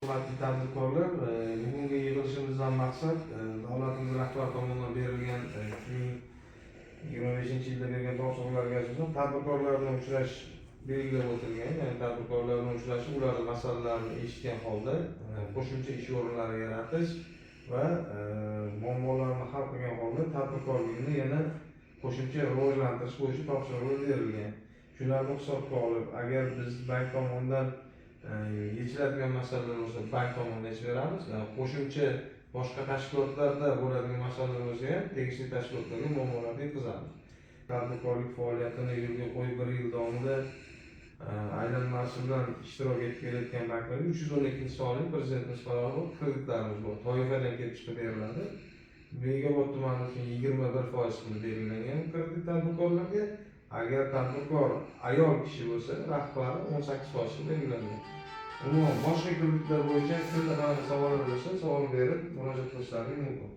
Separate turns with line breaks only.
Hurmatli tadbirkorlar, bugungi yig'ilishimizdan maqsad davlatimiz rahbari tomonidan berilgan 2025-yilda bergan topshiriqlarga asosan tadbirkorlar bilan uchrashish belgilab o'tilgan. Ya'ni tadbirkorlar bilan uchrashib, ularning masalalarini eshitgan holda qo'shimcha ish o'rinlari yaratish va muammolarni hal qilgan holda tadbirkorlikni yana qo'shimcha rivojlantirish bo'yicha topshiriqlar berilgan. Shularni hisobga olib, agar biz bank tomonidan yechiladigan masalalar bo'lsa, bank tomonidan yechib beramiz. Qo'shimcha boshqa tashkilotlarda bo'ladigan masalalar bo'lsa ham, tegishli tashkilotlarga muammolarni yetkazamiz. Tadbirkorlik faoliyatini yo'lga qo'yib, bir yil davomida aylanmasi bilan ishtirok etib kelayotgan banklarga 312-sonli Prezidentimiz qarori bor, kreditlarimiz bor, toifadan kelib chiqib beriladi. Bekobod tumani uchun 21% qilib belgilangan kredit tadbirkorlarga. Agar tadbirkor ayol kishi bo'lsa, rahbari, 18% qilib belgilangan. Umuman, boshqa kreditlar bo'yicha kimda qanaqa savollar bo'lsa, savol berib murojaat qilishlari mumkin.